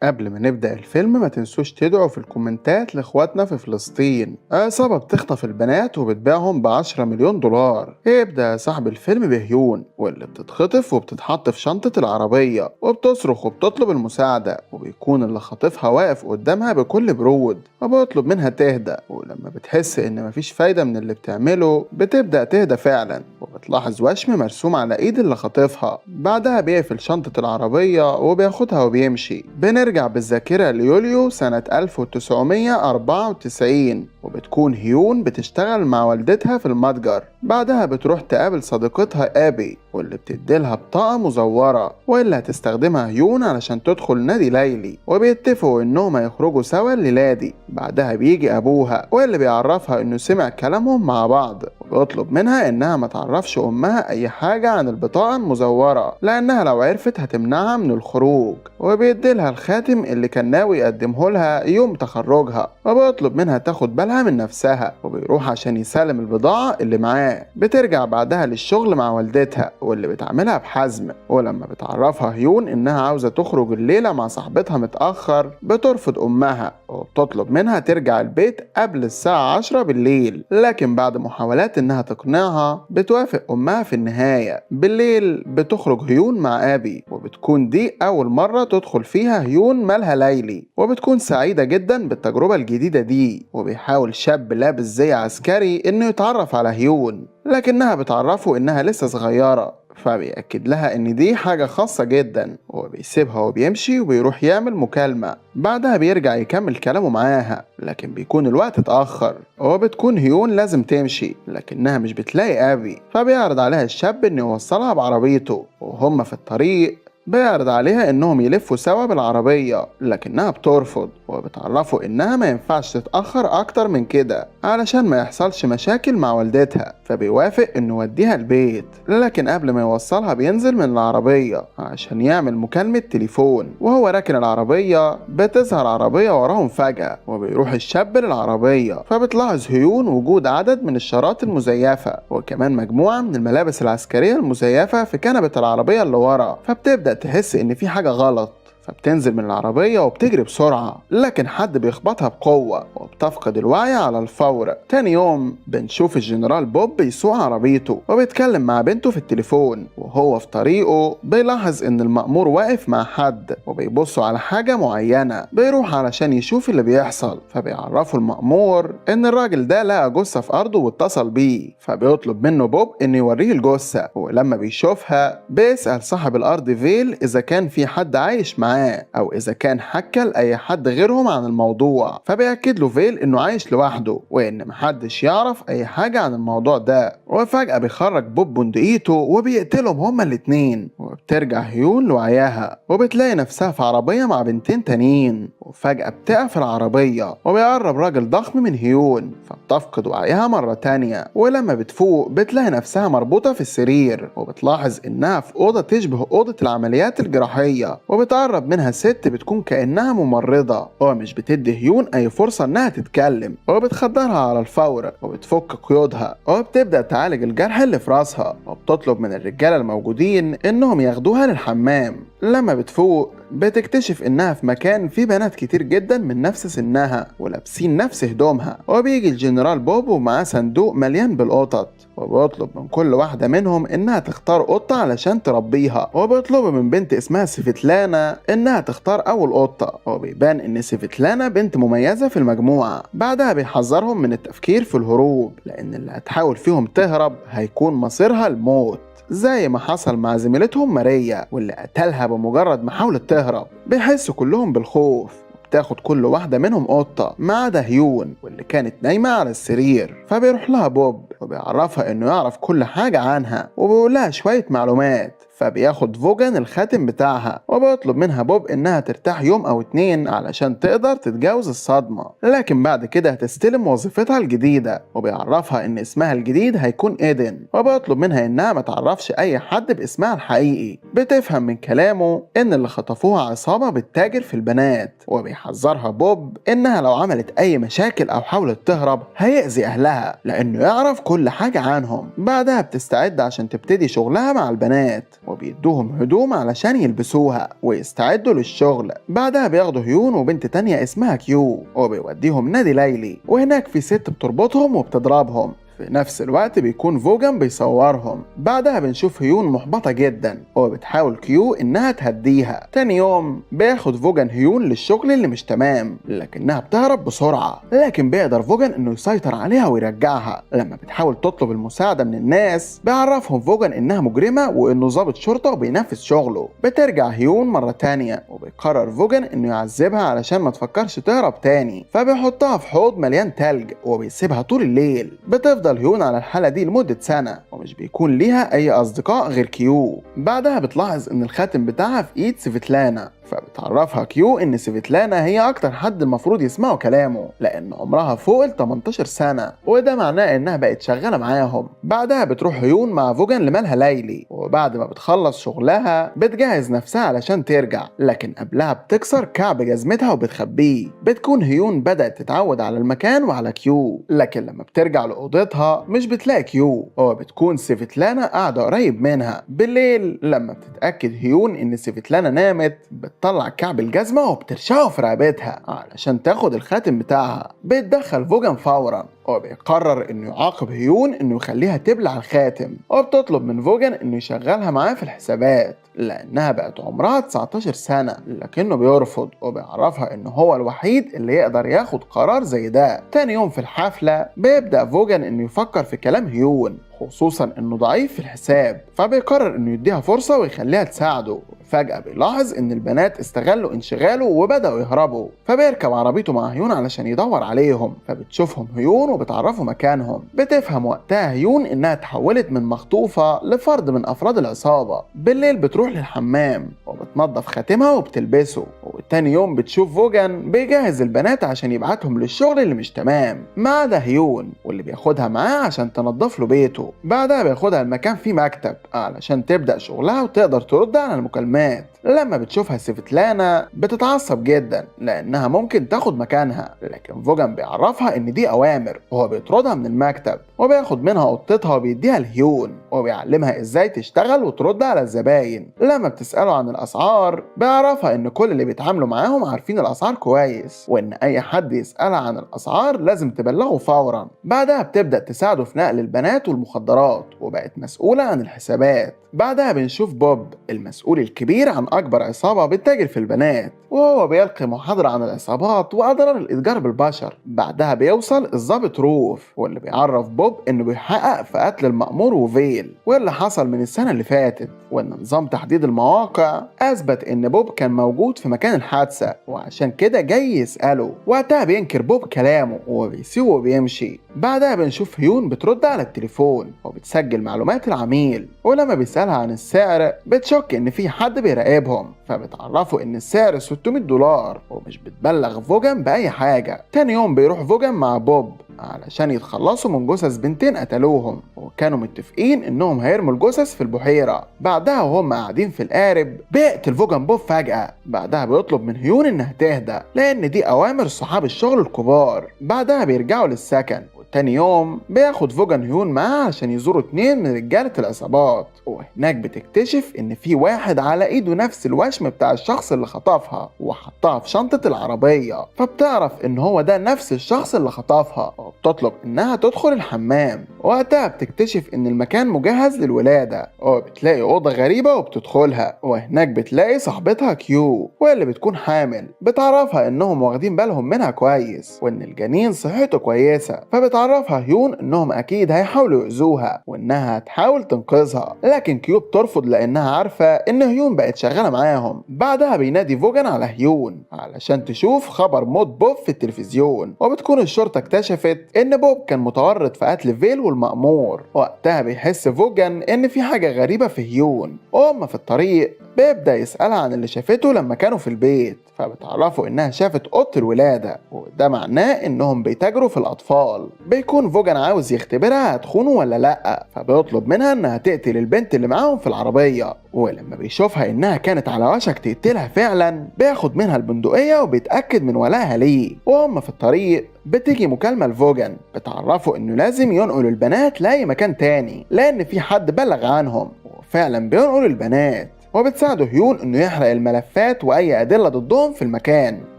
قبل ما نبدأ الفيلم ما تنسوش تدعوا في الكومنتات لاخواتنا في فلسطين. عصابة بتخطف البنات وبتبيعهم ب10 مليون دولار. يبدأ صاحب الفيلم بهيون واللي بتتخطف وبتتحط في شنطة العربية وبتصرخ وبتطلب المساعدة، وبيكون اللي خاطفها واقف قدامها بكل برود وبيطلب منها تهدى. ولما بتحس ان مفيش فايدة من اللي بتعمله بتبدأ تهدى فعلا، وبتلاحظ وشم مرسوم على ايد اللي خاطفها. بعدها بيقفل شنطة العربية وبياخدها وبيمشي. بنرجع بالذاكرة ليوليو سنة 1994، وبتكون هيون بتشتغل مع والدتها في المتجر. بعدها بتروح تقابل صديقتها آبي واللي بتديلها بطاقة مزورة واللي هتستخدمها هيون علشان تدخل نادي ليلي، وبيتفقوا انهم هيخرجوا سوا الليلة دي. بعدها بيجي ابوها واللي بيعرفها انه سمع كلامهم مع بعض، وبيطلب منها انها ما تعرفش امها اي حاجة عن البطاقة المزورة لانها لو عرفت هتمنعها من الخروج، وبيديلها الخاتم اللي كان ناوي يقدمه لها يوم تخرجها، وبيطلب منها تاخد بالها من نفسها، وبيروح عشان يسلم البضاعة اللي معاه. بترجع بعدها للشغل مع والدتها واللي بتعملها بحزم، ولما بتعرفها هيون انها عاوزة تخرج الليلة مع صاحبتها متأخر بترفض امها وبتطلب منها ترجع البيت قبل الساعة 10 بالليل، لكن بعد محاولات انها تقنعها بتوافق امها في النهاية. بالليل بتخرج هيون مع ابي، وبتكون دي اول مرة تدخل فيها هيون مالها ليلي، وبتكون سعيدة جدا بالتجربة الجديدة دي. وبيحاول شاب لابس زي عسكري انه يتعرف على هيون، لكنها بتعرفه انها لسه صغيرة، فبيأكد لها ان دي حاجة خاصة جدا، وبيسيبها وبيمشي وبيروح يعمل مكالمة. بعدها بيرجع يكمل كلامه معاها، لكن بيكون الوقت اتأخر وبتكون هيون لازم تمشي، لكنها مش بتلاقي أبي، فبيعرض عليها الشاب انه يوصلها بعربيته. وهم في الطريق بيعرض عليها انهم يلفوا سوا بالعربية، لكنها بترفض وبتعرفوا انها ما ينفعش تتأخر اكتر من كده علشان ما يحصلش مشاكل مع والدتها، فبيوافق انه يوديها البيت. لكن قبل ما يوصلها بينزل من العربية عشان يعمل مكالمة تليفون، وهو راكن العربية بتظهر عربية وراهم فجأة، وبيروح الشاب للعربية، فبتلاحظ هيون وجود عدد من الشارات المزيفة وكمان مجموعة من الملابس العسكرية المزيفة في كنبة العربية اللي ورا، فبتبدأ تحس ان في حاجة غلط، فبتنزل من العربية وبتجري بسرعة، لكن حد بيخبطها بقوة وبتفقد الوعي على الفور. تاني يوم بنشوف الجنرال بوب بيسوق عربيته وبيتكلم مع بنته في التليفون، وهو في طريقه بيلاحظ ان المأمور واقف مع حد وبيبصوا على حاجة معينة، بيروح علشان يشوف اللي بيحصل، فبيعرفوا المأمور ان الراجل ده لقى جثة في أرضه واتصل بيه، فبيطلب منه بوب انه يوريه الجثة، ولما بيشوفها بيسأل صاحب الأرض فيل إذا كان في حد عايش معاه او اذا كان حكى لاي حد غيرهم عن الموضوع، فبيأكد له فيل انه عايش لوحده وان محدش يعرف اي حاجة عن الموضوع ده. وفجأة بيخرج بوب بندقيته وبيقتلهم هما الاتنين، وبترجع هيون لوعيها وبتلاقي نفسها في عربية مع بنتين تانيين، وفجأة بتقف العربية وبيقرب راجل ضخم من هيون، فبتفقد وعيها مرة تانية. ولما بتفوق بتلاقي نفسها مربوطة في السرير، وبتلاحظ انها في أوضة تشبه أوضة العمليات الجراحية، وبتقرب منها ست بتكون كأنها ممرضة ومش بتدي هيون أي فرصة إنها تتكلم، وبتخدرها على الفور وبتفك قيودها وبتبدأ تعالج الجرح اللي في راسها، وبتطلب من الرجالة الموجودين إنهم ياخدوها للحمام. لما بتفوق بتكتشف إنها في مكان فيه بنات كتير جدا من نفس سنها ولابسين نفس هدومها، وبيجي الجنرال بوب ومعاه صندوق مليان بالقطط، وبيطلب من كل واحدة منهم إنها تختار قطة علشان تربيها، وبيطلبوا من بنت اسمها سيفتلانا إنها تختار أول قطة، وبيبان إن سيفتلانا بنت مميزة في المجموعة. بعدها بيحذرهم من التفكير في الهروب لأن اللي هتحاول فيهم تهرب هيكون مصيرها الموت، زي ما حصل مع زميلتهم ماريا واللي قتلها بمجرد ما حاولت تهرب. بيحسوا كلهم بالخوف، بتاخد كل واحدة منهم قطة ما عدا هيون واللي كانت نايمة على السرير، فبيروح لها بوب وبيعرفها انه يعرف كل حاجة عنها وبيقول لها شوية معلومات. فبياخد فوجان الخاتم بتاعها وبيطلب منها بوب انها ترتاح يوم او اتنين علشان تقدر تتجاوز الصدمة، لكن بعد كده هتستلم وظيفتها الجديدة، وبيعرفها ان اسمها الجديد هيكون ايدن، وبيطلب منها انها ما تعرفش اي حد باسمها الحقيقي. بتفهم من كلامه ان اللي خطفوها عصابة بتتاجر في البنات، وبيحذرها بوب انها لو عملت اي مشاكل او حاولت تهرب هيأذي اهلها لانه يعرف كل حاجة عنهم. بعدها بتستعد عشان تبتدي شغلها مع البنات. وبيدوهم هدوم علشان يلبسوها ويستعدوا للشغل. بعدها بياخدوا هيون وبنت تانية اسمها كيو وبيوديهم نادي ليلي، وهناك في ست بتربطهم وبتضربهم. في نفس الوقت بيكون فوجان بيصورهم. بعدها بنشوف هيون محبطة جدا وبتحاول كيو انها تهديها. تاني يوم بياخد فوجان هيون للشغل اللي مش تمام، لكنها بتهرب بسرعة، لكن بيقدر فوجان انه يسيطر عليها ويرجعها. لما بتحاول تطلب المساعدة من الناس بيعرفهم فوجان انها مجرمة وانه ضابط شرطة وبينفذ شغله. بترجع هيون مرة تانية وبيقرر فوجان انه يعذبها علشان ما تفكرش تهرب تاني، فبيحطها في حوض مليان تلج وبيسيبها طول الليل. بتفضل هيون على الحالة دي لمدة سنة ومش بيكون ليها أي أصدقاء غير كيو. بعدها بتلاحظ إن الخاتم بتاعها في إيد سيفتلانا، فبتعرفها كيو إن سيفتلانا هي أكتر حد المفروض يسمعوا كلامه لأن عمرها فوق ال 18 سنة، وده معناه إنها بقت شغالة معاهم. بعدها بتروح هيون مع فوجان لمالها ليلي، وبعد ما بتخلص شغلها بتجهز نفسها علشان ترجع، لكن قبلها بتكسر كعب جزمتها وبتخبيه. بتكون هيون بدأت تتعود على المكان وعلى كيو، لكن لما بترجع لأوضتها مش بتلاقي كيو، وبتكون سيفتلانا قاعدة قريب منها. بالليل لما بتتأكد هيون إن سيفتلانا نامت بتطلع كعب الجزمة وبترشقه في رقبتها علشان تاخد الخاتم بتاعها. بيتدخل فوجان فورا وبيقرر انه يعاقب هيون انه يخليها تبلع الخاتم، وبتطلب من فوجان انه يشغلها معاه في الحسابات لانها بقت عمرها 19 سنة، لكنه بيرفض وبيعرفها انه هو الوحيد اللي يقدر ياخد قرار زي ده. تاني يوم في الحفلة بيبدأ فوجان انه يفكر في كلام هيون، خصوصا انه ضعيف في الحساب، فبيقرر انه يديها فرصة ويخليها تساعده. فجأة بيلاحظ ان البنات استغلوا انشغاله وبدأوا يهربوا، فبيركب عربيته مع هيون علشان يدور عليهم. فبتشوفهم هيون وبتعرفوا مكانهم. بتفهم وقتها هيون انها تحولت من مخطوفة لفرد من افراد العصابة. بالليل بتروح للحمام وبتنظف خاتمها وبتلبسه، وتاني يوم بتشوف فوجان بيجهز البنات عشان يبعتهم للشغل اللي مش تمام، ما عدا هيون واللي بياخدها معاه عشان تنظف له بيته. بعدها بياخدها المكان فيه مكتب علشان تبدأ شغلها وتقدر ترد على المكالمات. لما بتشوفها سيفتلانا بتتعصب جدا لانها ممكن تاخد مكانها، لكن فوجان بيعرفها ان دي اوامر وهو بيطردها من المكتب، وبياخد منها قطتها وبيديها لهيون وبيعلمها ازاي تشتغل وترد على الزباين. لما بتسأله عن الاسعار بيعرفها ان كل اللي بيتعاملوا معاهم عارفين الاسعار كويس، وان اي حد يسألها عن الاسعار لازم تبلغه فورا. بعدها بتبدأ تساعده في نقل البنات والمخدرات وبقت مسؤولة عن الحسابات. بعدها بنشوف بوب المسؤول الكبير عن أكبر عصابة بتتاجر في البنات، وهو بيلقي محاضرة عن العصابات وأضرار الإتجار بالبشر. بعدها بيوصل الضابط روف واللي بيعرف بوب إنه بيحقق في قتل المأمور وفيل واللي حصل من السنة اللي فاتت، وإن نظام تحديد المواقع أثبت إن بوب كان موجود في مكان الحادثة وعشان كده جاي يسأله. وقتها بينكر بوب كلامه وبيسيبه وبيمشي. بعدها بنشوف هيون بترد على التليفون وبتسجل معلومات العميل، ولما بيسألها عن السعر بتشك إن في حد بيراقبهم، فبتعرفوا إن السعر $600 ومش بتبلغ فوجان بأي حاجة. تاني يوم بيروح فوجان مع بوب علشان يتخلصوا من جثث بنتين قتلوهم، وكانوا متفقين إنهم هيرموا الجثث في البحيرة. بعدها وهم قاعدين في القارب بيقتل فوجان بوب فجأة. بعدها بيطلب من هيون إنها تهدى لأن دي أوامر صحاب الشغل الكبار. بعدها بيرجعوا للسكن. تاني يوم بياخد فوجان هيون معاه عشان يزوروا 2 من رجالة العصابات، وهناك بتكتشف ان في واحد على ايده نفس الوشم بتاع الشخص اللي خطفها وحطها في شنطة العربية، فبتعرف ان هو ده نفس الشخص اللي خطفها، وبتطلب انها تدخل الحمام. وقتها بتكتشف ان المكان مجهز للولادة، وبتلاقي اوضة غريبة وبتدخلها، وهناك بتلاقي صاحبتها كيو واللي بتكون حامل. بتعرفها انهم واخدين بالهم منها كويس وان الجنين صحته كويسة، فبتعرفها هيون انهم اكيد هيحاولوا يؤذوها وانها هتحاول تنقذها، لكن كيو بترفض لانها عارفه ان هيون بقت شغاله معاهم. بعدها بينادي فوجان على هيون علشان تشوف خبر موت بوب في التلفزيون، وبتكون الشرطه اكتشفت ان بوب كان متورط في قتل فيل والمأمور. وقتها بيحس فوجان ان في حاجه غريبه في هيون، وهم في الطريق بيبدأ يسألها عن اللي شافته لما كانوا في البيت، فبتعرفوا انها شافت اوضه الولاده، وده معناه انهم بيتاجروا في الاطفال. بيكون فوجان عاوز يختبرها هتخونه ولا لا، فبيطلب منها انها تقتل البنت اللي معاهم في العربيه، ولما بيشوفها انها كانت على وشك تقتلها فعلا بياخد منها البندقيه وبيتاكد من ولائها ليه. وهم في الطريق بتيجي مكالمة لفوجان بتعرفه انه لازم ينقل البنات لأي مكان تاني لأن في حد بلغ عنهم. وفعلا بينقل البنات، وبتساعده هيون انه يحرق الملفات واي ادلة ضدهم في المكان.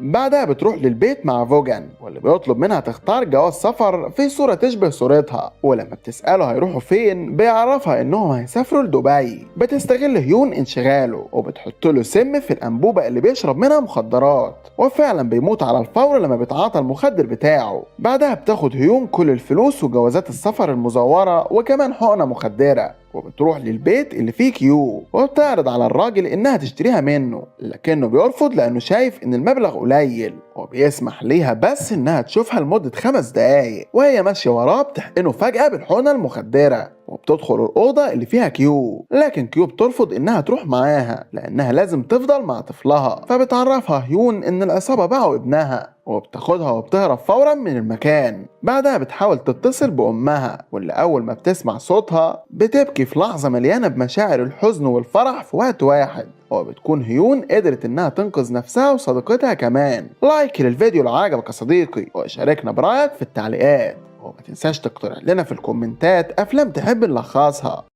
بعدها بتروح للبيت مع فوجان، واللي بيطلب منها تختار جواز سفر في صوره تشبه صورتها، ولما بتساله هيروحوا فين بيعرفها انهم هيسافروا لدبي. بتستغل هيون انشغاله وبتحط له سم في الانبوبة اللي بيشرب منها مخدرات، وفعلا بيموت على الفور لما بيتعاطى المخدر بتاعه. بعدها بتاخد هيون كل الفلوس وجوازات السفر المزورة وكمان حقنه مخدره، وبتروح للبيت اللي فيه كيو وبتعرض على الراجل انها تشتريها منه، لكنه بيرفض لانه شايف ان المبلغ قليل، وبيسمح ليها بس انها تشوفها لمدة 5 دقايق. وهي ماشية وراه بتحقنه فجأة بالحقنة المخدرة، وبتدخل الأوضة اللي فيها كيو، لكن كيو بترفض إنها تروح معاها لأنها لازم تفضل مع طفلها. فبتعرفها هيون إن العصابة باعوا ابنها، وبتاخدها وبتهرب فورا من المكان. بعدها بتحاول تتصل بأمها، واللي أول ما بتسمع صوتها بتبكي في لحظة مليانة بمشاعر الحزن والفرح في وقت واحد، وبتكون هيون قدرت إنها تنقذ نفسها وصديقتها كمان. like للفيديو لو عجبك يا صديقي، وشاركنا برأيك في التعليقات، وما تنساش تقترح لنا في الكومنتات أفلام تحب نلخصها.